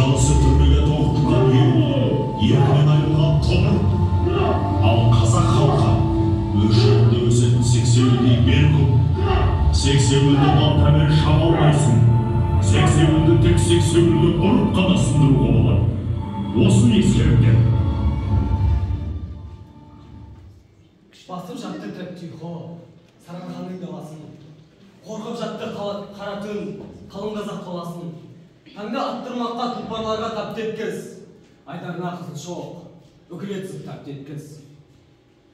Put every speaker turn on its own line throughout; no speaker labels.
Зиялысы түрмеге тоғытылған ел, еркінен айырылған тобыр. Ал қазақ халқы өшірінде өсетін сексеуілдей берік ұлт. Сексеуілді балтамен шаба алмайсың. Сексеуілді тек сексеуілді ұрып қана сындыруға болады. Осыны ескеріңдер.
Басып жатты тәп-тұйқы Сарыарқаның даласын. Қорқып жатты қара түн қалың қазақ қаласын. Таңда аттырмаққа тұлпарларға тап теткіз. Айдарына қызыл шоқ, үкілетсін тап теткіз.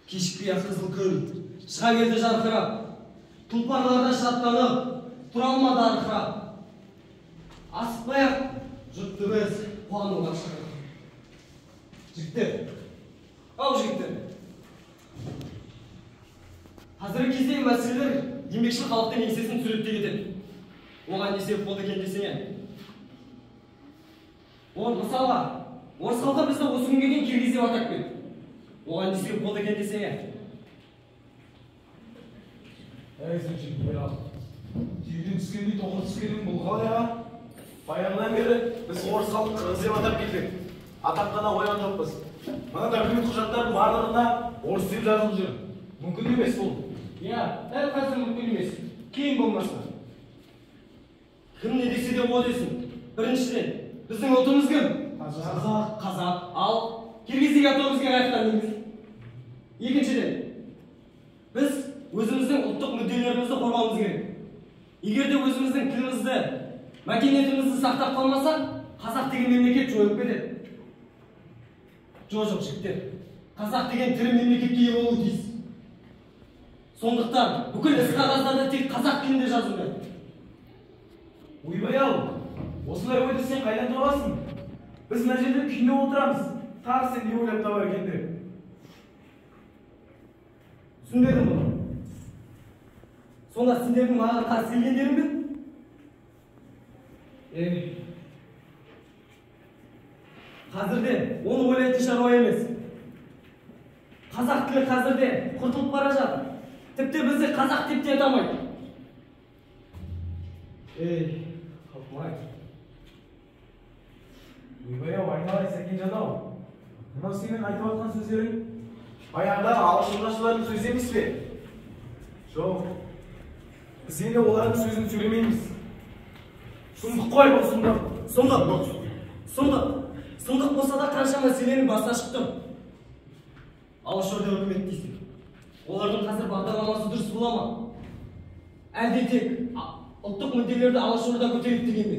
Кешікпей ақ қызыл күн шыға келді жарқырап. Тұлпарларда шаттанып, тұра алмады арқырап. Асықпай ақ жұртты біз қуануға шақырдық. Жігіттер, ау жігіттер. Қазіргі кезде мәселелер еңбекшіл халықтың еңсесін суреттей кетеді. Оған не себеп болды екен десеңе. Ол мысалға, орыс халқы бізді осы күнге дейін киргиз деп атап келді. Оған не себеп болды екен десеңе.
Әй, сен жігіттер, түйеден түскендей тоқыр түскенің бұл қалай, а? Баяғыдан бері біз орыс халқын қырғыз деп атап келдік. Атап қана қойған жоқпыз. Мына документ құжаттардың барлығында орыс деп жазылып жүр. Мүмкін емес бұл.
Иә, дәл қазір мүмкін емес. Кейін болмаса.
Кім не десе де о десін. Біріншіден, біздің ұлтымыз кім?
Қазақ.
Қазақ. Ал киргиз деген атау бізге қаяқтан енгізілді? Екіншіден, біз өзіміздің ұлттық мүдделерімізді қорғауымыз керек. Егер де өзіміздің тілімізді, мәдениетімізді сақтап қалмасақ, қазақ деген мемлекет жойылып кетеді. Жоқ, жігіттер. Қазақ деген тірі мемлекетке ие болуы тиіс. Сондықтан бүкіл іс қағаздарды тек қазақ тілінде жазу керек.
Ойбай ау, осылай ойды сен қайдан табасың? Біз мына жерде күйініп отырамыз. Тағы сен не ойлап табар екен деп.
Түсінбедім бұны. Сонда сендердің маған қарсы келгендерің бе? Қазірде оны ойлайтын шаруа емес. Қазақ тілі қазірде құртылып бара жатыр. Тіпті бізді қазақ деп те атамайды. Ей, халқым-ай.
Ойбай ау, айналайын Сәкенжан ау. Мынау сенің айтып жатқан сөздерің баяғыдағы алашордашылардың сөзі емес пе? Жоқ. Біз енді олардың сөзін сөйлемейміз. Сұмдық қой бұл, сұмдық.
Сұмдық. Сұмдық. Сұмдық болса да қанша мәселенің басы ашық тұр. Алашорда үкімет дейсің. Олардың қазір бағдарламасы дұрыс бола ма? Әлде тек ұлттық мүдделерді Алашорда көтереді деген бе?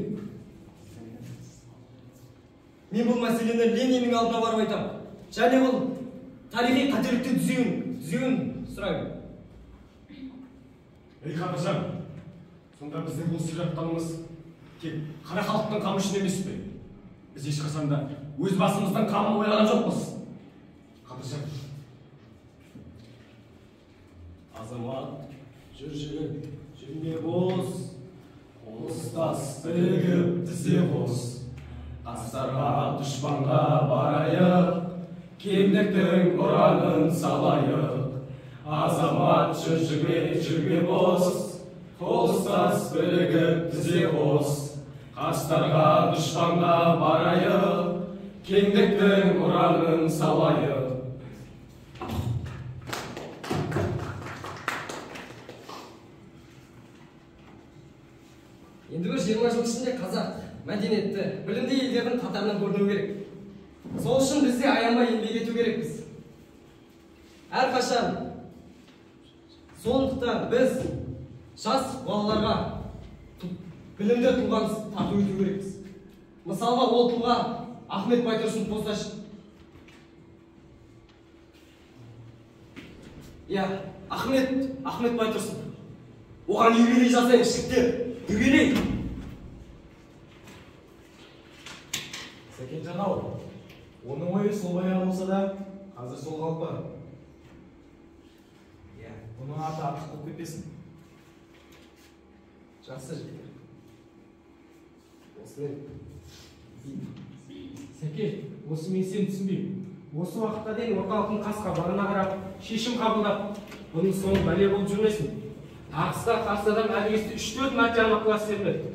Мен бұл мәселені Лениннің алдына барып айтамын. Және ол тарихи қателікті түзеуін сұраймын.
Ей, Қадыржан, сонда біздің бұл істеп жатқанымыз тек қара халықтың қамы үшін емес пе? Біз ешқашан да өз басымыздың қамын ойлаған жоқпыз. Қадыржан.
Азамат, жүр жігіт, жүрме бос, қол ұстас, бірігіп тізе қос. Қастарға, дұшпанға барайық, кеңдіктің ұранын салайық. Азамат, жүр жігіт, жүрме бос, қол ұстас, бірігіп тізе қос. Қастарға, дұшпанға барайық, кеңдіктің ұранын салайық. Енді бір 20 жыл ішінде қазақ мәдениетті, білімді елдердің қатарынан көріну керек. Сол үшін біз де аянбай еңбек ету керекпіз. Әрқашан. Сондықтан біз жас балаларға білімді тұлғаны тарту ету керекпіз. Мысалға, ол тұлға Ахмет Байтұрсынов болсашы. Иә, Ахмет Байтұрсынов. Оған юбилей жасаймыз, жігіттер. Юбилей.
Сәкенжан ау, оның ойы сол баяғы болса да, қазір сол қалпы. Иә, бұның аты артық болып кетпесін.
Жақсы жігіттер. Осымен.
Сәке, осы мен сені түсінбеймін. Осы уақытқа дейін орталықтың қас қабағына қарап, шешім қабылдап, бұның соңы бәле болып жүрмесін. Тағысқа қарсы адам әлі есте 3-4 мәрте анық класс бермеді.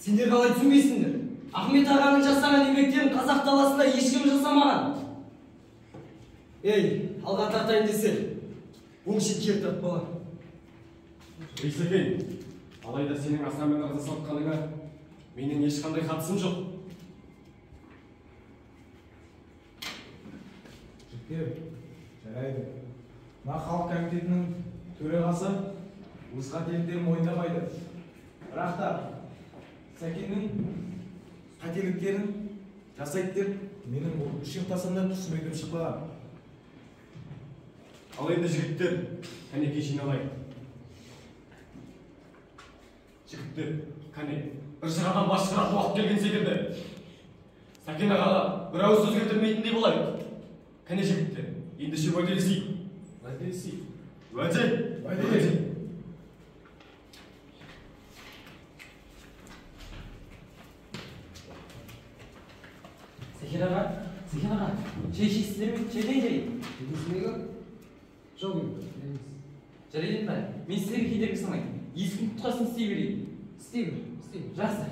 Сендер қалай түсінбейсіңдер? Ахмет ағаның жасаған еңбектерін қазақ даласында ешкім жасамаған. Ей, алға тартайын десе, оң шет кері тарт бала.
Исекең, алайда сенің Асанмен ырза сатқаныңа менің ешқандай қатысым жоқ.
Жігіттер, жарайды. Мына халық комитетінің төрағасы өз қателіктерін мойындамайды. Бірақ та Сәкеннің қателіктерін жасайды деп менің үш ұйықтасам да түсіме кіріп шықпаған.
Ал енді жігіттер, кәнекей жиналайық. Жігіттер, кәне, бір жағадан бас шығаратын уақыт келген секілді. Сәкен ағаға бір ауыз сөз келтірмейтіндей болайық. Кәне жігіттер, ендеше уәделесейік. Уәделесейік. Уәде! Уәде!
Сәкен аға, Сәкен аға, шай ішесіздер ме? Шай дайындайын.
Дедесің жоқ, емес.
Жарайды енді, мен сіздерге кедергі салмайын. Есіктің тұтқасын істей берейін.
Істей бер, істей бер.
Жақсы.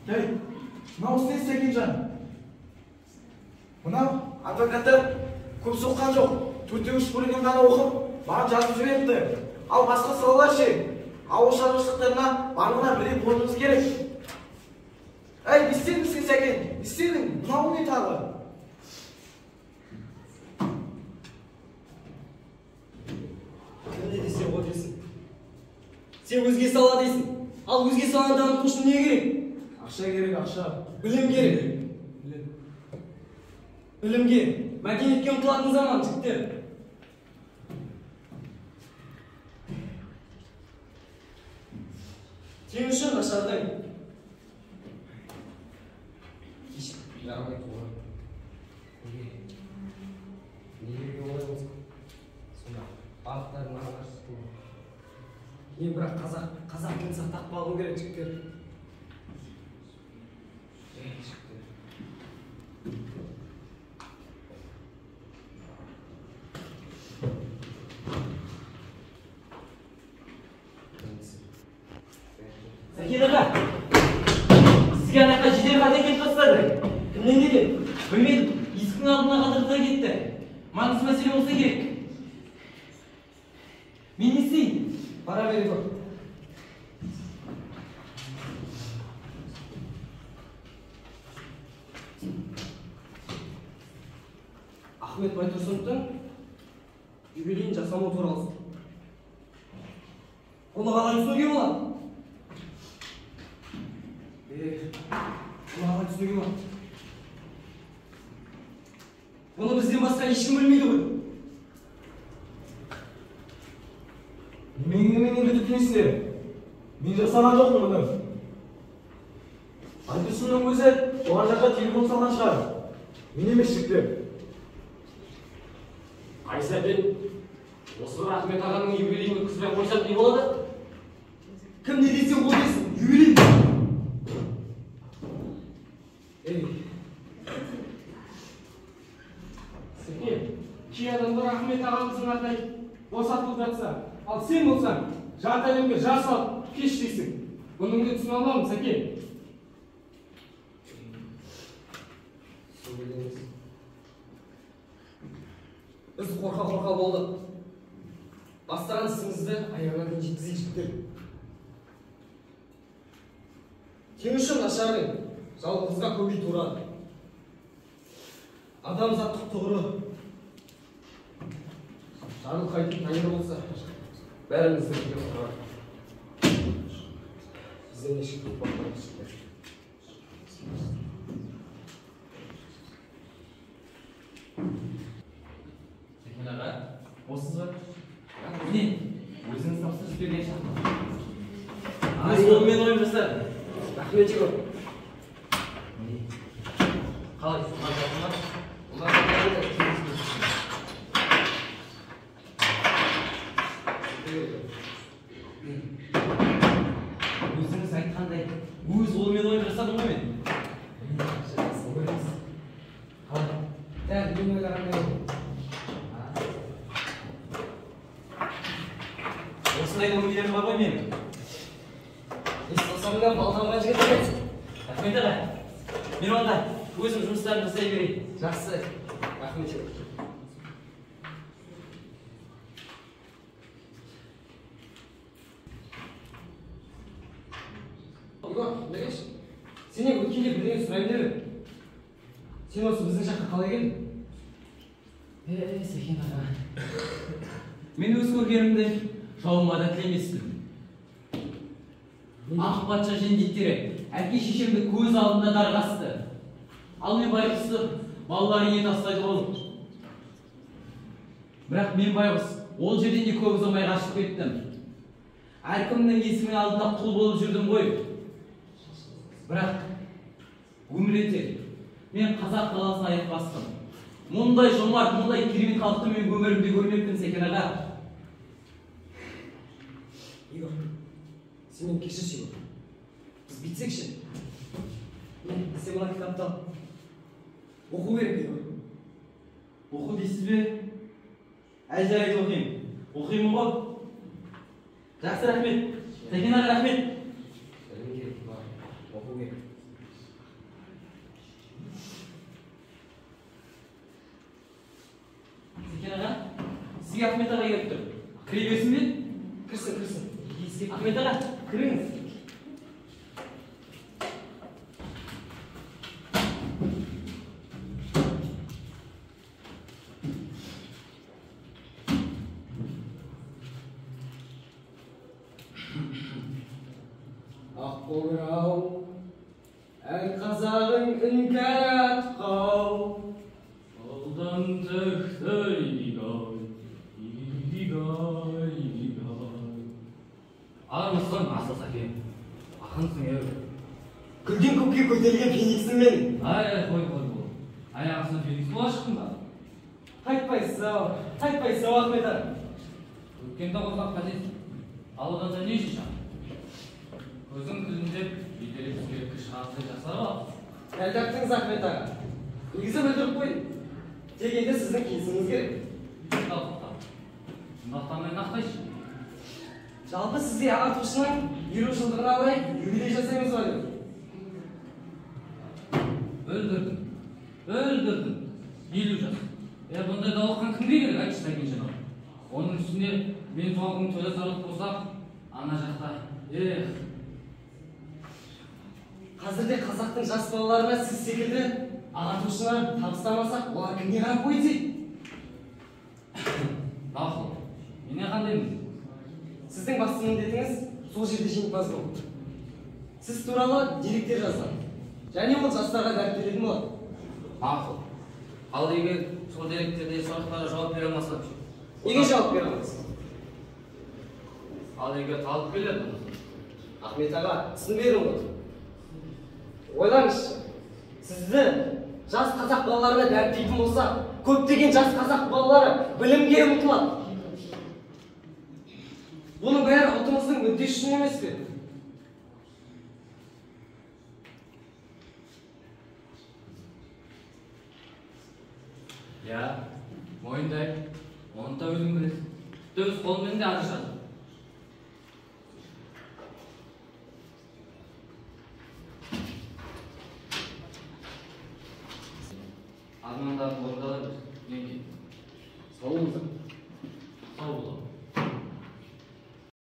Ей, мынау не Сәкенжан? Мынау адвокаттар көп соққан жоқ. 4-3 бөлігін ғана оқып, маған жазып жіберіпті. Ал басқа салалар ше? Ауыл шаруашылықтарына барлығына бірдей болуымыз керек. Әй, не істедің сен, Сәкен? Не істедің? Мынау не тағы?
Кім не десе о десін. Сен өзге сала дейсің. Ал өзге саланы дамыту үшін не керек?
Ақша керек, ақша.
Білім керек. Білімге, мәдениетке ұмтылатын заман, жігіттер. Теңізші нашардың жарамай туған. Неге? Неге олай болсын? Сонда барлықтарының ағашы туған. Мен бірақ қазақ тілін сақтап қалғым келеді, жігіттер. Ей, жігіттер.
Сәкен аға, сізге анаққа жедел хат әкеліп тастады. Кімнен екен? Білмедім, есіктің алдына қалдырды да кетті. Маңызды мәселе болса керек. Мен не істейін?
Бара бер, Егор. Ахмет Байтұрсыновтың юбилейін жасамау туралы. Оны қалай түсінуге болады? Оны қалай түсінуге болады? Оны бізден басқа ешкім білмейді ғой.
Немене күтесіңдер? Мен жасаған жоқпын бұны. Байтұрсынның өзі туған жаққа телефон салған шығар. Мен емес, жігіттер.
Қай Сәкен, осы бір Ахмет ағаның юбилейін өткізбей қойсақ не болады?
Кім не десе о десін, юбилей. Ей.
Сәкен, кей адамдар Ахмет ағамыздың атын айтып босатылып жатса, ал сен болсаң, жарты әлемге жар салып кеш дейсің. Бұныңды түсіне алмадым, Сәкен.
Біз қорқа-қорқа болдық. Бастаған ісімізді аяғына дейін жеткізейік, жігіттер. Теңізші нашардың жалғызға көбей турады. Адамзаттық тұғыры жарылқайтын тәңір болса, бәрімізді бірге құрар. Бізден ешкім қорықпайды, жігіттер.
Сәкен аға, осыз ба? Міне, өзіңіз тапсырыс берген шахмат. Өз қолыммен ойып жасадым.
Рахмет, Егор.
Қалай, ұнап жатыр ма?
Ұнап жатыр.
Өзіңіз айтқандай, өз қолыммен ойып жасадым ғой мен. Қалай?
Дәл мен ойлағандай болды.
Осындай да өнерлер бар ғой.
Балыңнан бал тамған жігіт екенсің.
Рахмет аға. Мен онда өзім жұмыстарымды жасай берейін.
Жақсы. Рахмет. Егор, білгеш, сенен өткенде бірдеңе сұрайын деп едім. Сен осы біздің жаққа қалай келдің?
Сәкен аға. Мен өз көргенімді жауыма да тілемеспін. Ақ патша жендеттері әке шешемді көз алдында дарға асты. Ал мен байғұсты балалар үйіне тастайды ғой. Бірақ мен байғұс ол жерден де көп ұзамай қашып кеттім. Әркімнің есігінің алдында құл болып жүрдім ғой. Бірақ өмір өтер. Мен қазақ даласына аяқ бастым. Мұндай жомарт, мұндай керемет халықты мен өмірімде көрмеппін, Сәкен аға.
Егор, сен мені кешірші, Егор. Біз бүйтсекші. Міне, сен мына кітапты ал. Оқу керек, Егор.
Оқу дейсіз бе? Әй, жарайды, оқимын. Оқимын ғой. Жақсы, рахмет. Сәкен аға, рахмет.
Білім керек, оқу керек.
Сәкен аға, сізге Ахмет аға келіп тұр. Кіре берсін бе?
Кірсін, кірсін.
Ахмет аға,
кіріңіз. Аққоңырау, әр қазағың іңкәр атқау.
Алдан тіхті игай, игай, игай. Армысың, асыл Сәкен, ақынсың еу.
Күлден көкке көтерілген фениксің мен.
Ай, қой, қой, қой. Аяқ астынан феникс бола шықтың ба?
Қайтпайсыз ау, қайтпайсыз ау, Ахмет аға.
Өткенді қорғап қажет. Ал одан да не үшін шақ? Көзің күлімдеп, беделі бізге күш қарсы жасар ал.
Дәл таптыңыз, Ахмет аға. Негізі білдіріп қойдым. Тек енді сіздің келісіміңіз керек.
Тоқта, тоқта. Мақтанбай нақтайшы.
Жалпы сізге ағартушының 50 жылдығына орай юбилей жасаймыз ғой деп.
Өлдірдің. Өлдірдің. 50 жас. Бұндай даулыққан кімге керек, айтшы, Сәкенжан ау. Оның үстіне мен туған күн тойда сарлық болсақ, ана жақта, эх.
Қазірде қазақтың жас балаларына сіз секілді ағартушыны табыстамасақ, олар кімге қарап бой түзейді?
Мақұл. Менен қандай міндет?
Сіздің басты міндетіңіз сол жерде жеңімпаз болу. Сіз туралы деректер жазылады. Және ол жастарға дәріптелетін болады.
Мақұл. Ал егер сол деректерде сұрақтарға жауап бере алмаса?
Неге жауап бере алмайсыз?
Ал егер талып келеді болса?
Ахмет аға, түсінбедім ғой. Ойлаңызшы, сізді жас қазақ балаларына дәріптейтін болса, көптеген жас қазақ балалары білімге ұмтылады. Бұның бәрі ұлтымыздың мүддесі үшін емес пе?
Иә, мойындаймын. Оны да өзің білесің. Тіпті өз қолыммен де ажыратып. Армандарың орындала берсін. Не деймін?
Сау болыңыз.
Сау бол.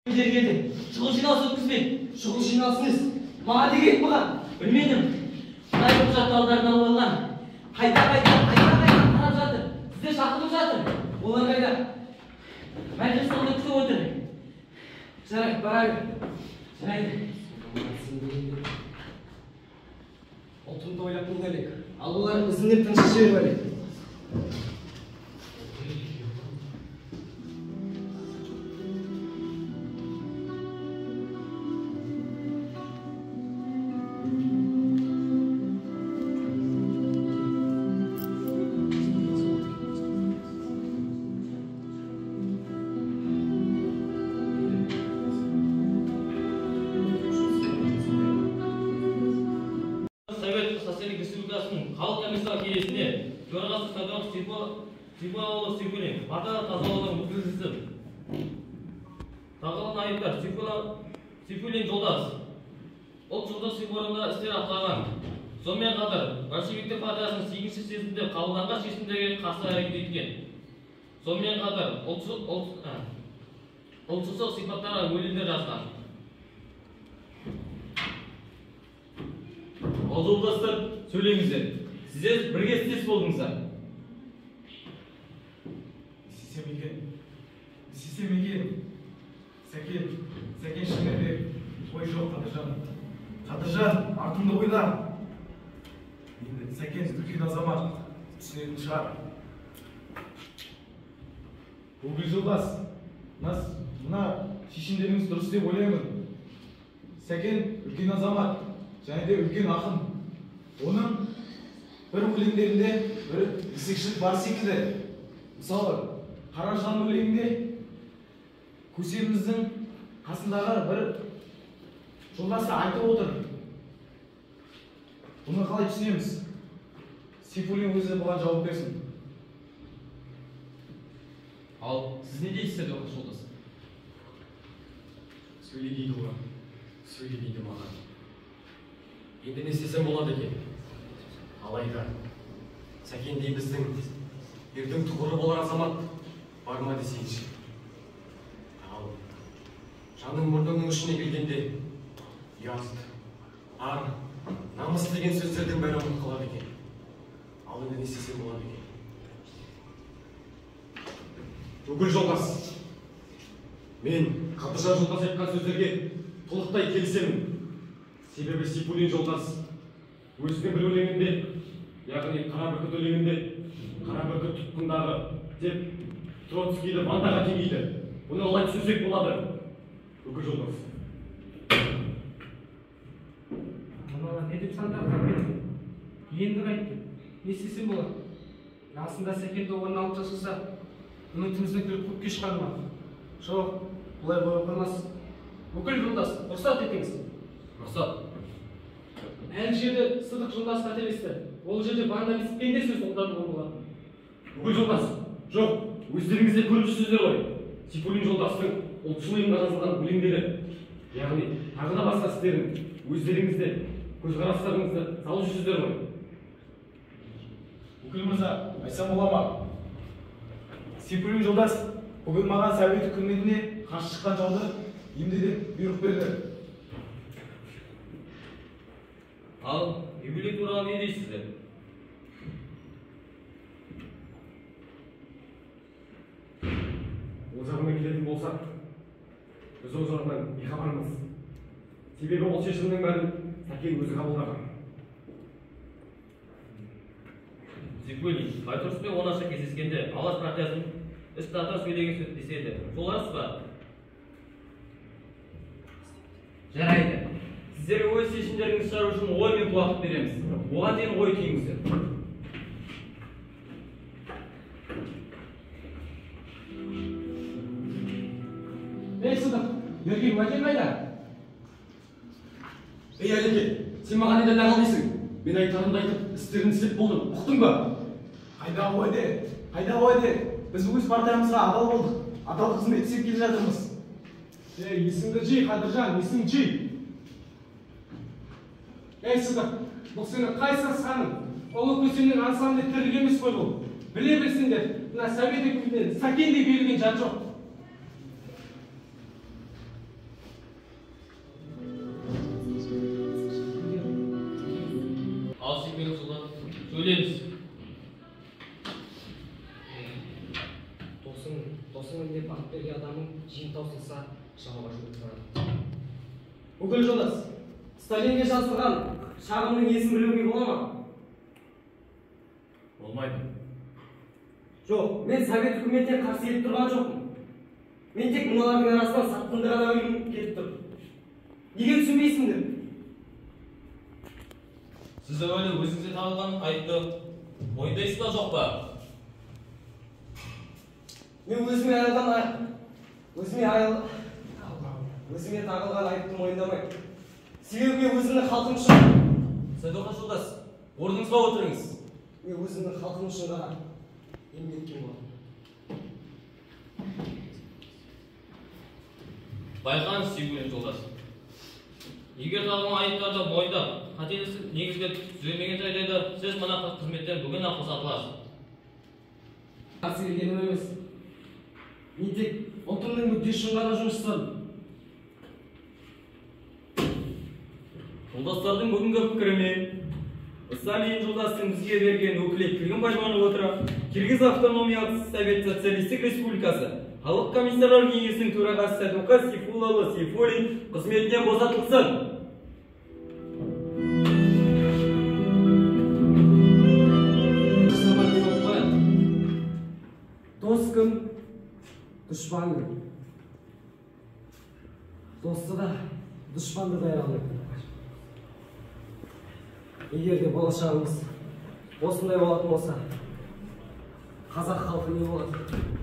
Кімдер келді? Шұғыл жиналыс өткізбек.
Шұғыл жиналыс несі? Маған не керек бұған?
Білмедім. Мына құжатты алдарына қойылған. Қайта-қайта, қайта-қайта қарап жатыр. Сізді шақырып жатыр.
Олар қайда?
Мәжіліс залында күтіп отыр.
Жарайды, бара бер.
Жарайды.
Ұлтымды ойлап не керек? Ал олар ізінеп тыныш жіберіп әлек.
Халық комиссарлар кеңесіне төрағасы Садыров Сейфоллаұлы Сейфуллин, мата тазалаудың өткізушісі. Тағылған айыптар Сейфуллин жолдас.
Ұлтшылдық сипатында істер атқарған. Сонымен қатар, большевиктер партиясының 8-ші съезінде қабылданған шешімдерге қарсы әрекет еткен. Сонымен қатар, ұлтшылдық сипаттағы өлеңдер жазған.
Ал жолдастар, сөйлеңіздер. Сіздер бірге істес болдыңыздар.
Істесем екен, істесем екен. Сәкен, Сәкен Шыныбек, ой жоқ, Қадыржан. Қадыржан, артыңды ойла. Енді Сәкен үлкен азамат, түсінетін шығар. Өкіл жолдас, мына шешімдеріңіз дұрыс деп ойлаймын. Сәкен үлкен азамат, және де үлкен ақын. Оның бір өлеңдерінде бір есекшілік бар секілді. Мысалы, Қара жылан өлеңінде көсеміміздің қасындағы бір жолдасы айтып отыр. Бұны қалай түсінеміз? Сейфуллин өзі бұған жауап берсін.
Ал сіз не дейсіз, Сәдуақас жолдас? Сөйле дейді оған, сөйле дейді маған. Енді не істесем болады екен? Алайда Сәкендей біздің ердің тұғыры болар азамат бар ма десеңші. Ал жаның мұрныңның ішіне келгенде ұят, ар, намыс деген сөздердің бәрі ұмыт қалады екен. Ал енді не істесем болады екен? Өкіл жолдас, мен Қадыржан жолдас айтқан сөздерге толықтай келісемін. Себебі Сейфуллин жолдас өзінің бір өлеңінде, яғни Қара бүркіт өлеңінде Қара бүркіт тұтқындағы деп Троцкийді бандаға теңейді. Бұны қалай түсінсек болады? Өкіл жолдас.
Мыналар не деп сандықтап кетті? Енді қайтті? Не істесем болады? Расында Сәкенді орнына алып тастаса, үмітіміздің күлі көкке шығар ма? Жоқ, бұлай бола қоймас. Өкіл жолдас, рұқсат етіңіз.
Рұқсат.
Ән жерде Сыдық жолдас қателесті. Ол жерде банда емес, пенде сөз қолдануға болады.
Өкіл жолдас, жоқ, өздеріңіз де көріп жүрсіздер ғой. Сейфуллин жолдастың ұлтшыл ұйымға жазылған өлеңдері, яғни тағы да басқа істерін өздеріңіз де көзқарастарыңызды салып жүрсіздер ғой.
Өкіл мырза, айтсам бола ма? Сейфуллин жолдас бүгін маған Совет үкіметіне қарсы шыққан жауды емде деп бұйрық берді.
Ал юбилей туралы не дейсіздер?
Ол жағына келетін болсақ, біз ол жағынан бейхабармыз. Себебі ол шешімнің бәрін Сәкен өзі қабылдаған.
Сейфуллин Байтұрсынмен оңаша кездескенде Алаш партиясының іс тарта сөйлеген сөз деседі. Сол рас па?
Жарайды. Сіздерге өз шешімдеріңізді шығару үшін 10 минут уақыт береміз. Оған дейін ой түйіңіздер.
Ей, Сыдық, Еркек уәдең қайда?
Ей, Әлеке, сен маған енді нағыл дейсің. Мен айтарымды айтып, істерін істеп болдым. Ұқтың ба?
Қайдағы уәде? Қайдағы уәде? Біз өз партиямызға адал болдық. Адал қызмет істеп келе жатырмыз.
Ей, есіңді жи, Қадыржан, есіңді жи. Ей, Сыдық, бұл сенің қай сасқаның? Ұлы көсемнің ансамблі тірлік емес қой бұл. Біле білсеңдер, мына Совет үкіметінен Сәкендей берілген жан жоқ.
Ал Сейфуллин жолдас, сөйлеңіз.
Досыңмын деп ант берген адамың жем таусылса, жауға жүгіріп барады. Өкіл жолдас, Сталинге жазылған шағымның есін білуге бола ма?
Болмайды.
Жоқ, мен Совет үкіметіне қарсы келіп тұрған жоқпын. Мен тек мыналардың арасынан сатқынды ғана білгім келіп тұр. Неге түсінбейсіңдер?
Сіз әуелі өзіңізге тағылған айыпты мойындайсыз ба, жоқ па?
Мен өзіме тағылған айыпты мойындамаймын. Себебі мен өзімнің халқым үшін.
Сәдуақас жолдас, орныңызға отырыңыз.
Мен өзімнің халқым үшін ғана еңбек еткен боламын.
Байқаңыз, Сейфуллин жолдас. Егер тағылған айыптарды мойындап, қателіксіз негізге түземеген жағдайда сіз мына қызметтен бүгін-ақ босатыласыз.
Қарсы келгенім емес. Мен тек ұлтымның мүддесі үшін ғана жұмыс жасадым.
Жолдастардың бүгінгі пікірімен Ысалин жолдастың бізге берген өкілеттілігін пайдаланып отыра, Киргиз автономиялық Совет Социалистік Республикасы Халық комиссарлар кеңесінің төрағасы Сәдуақас Сейфуллаұлы Сейфуллин қызметінен босатылсын.
Дос кім, дұшпан кім? Досты да, дұшпанды да айыра алмайды. Егер де болашағымыз осындай болатын болса, қазақ халқы не болады?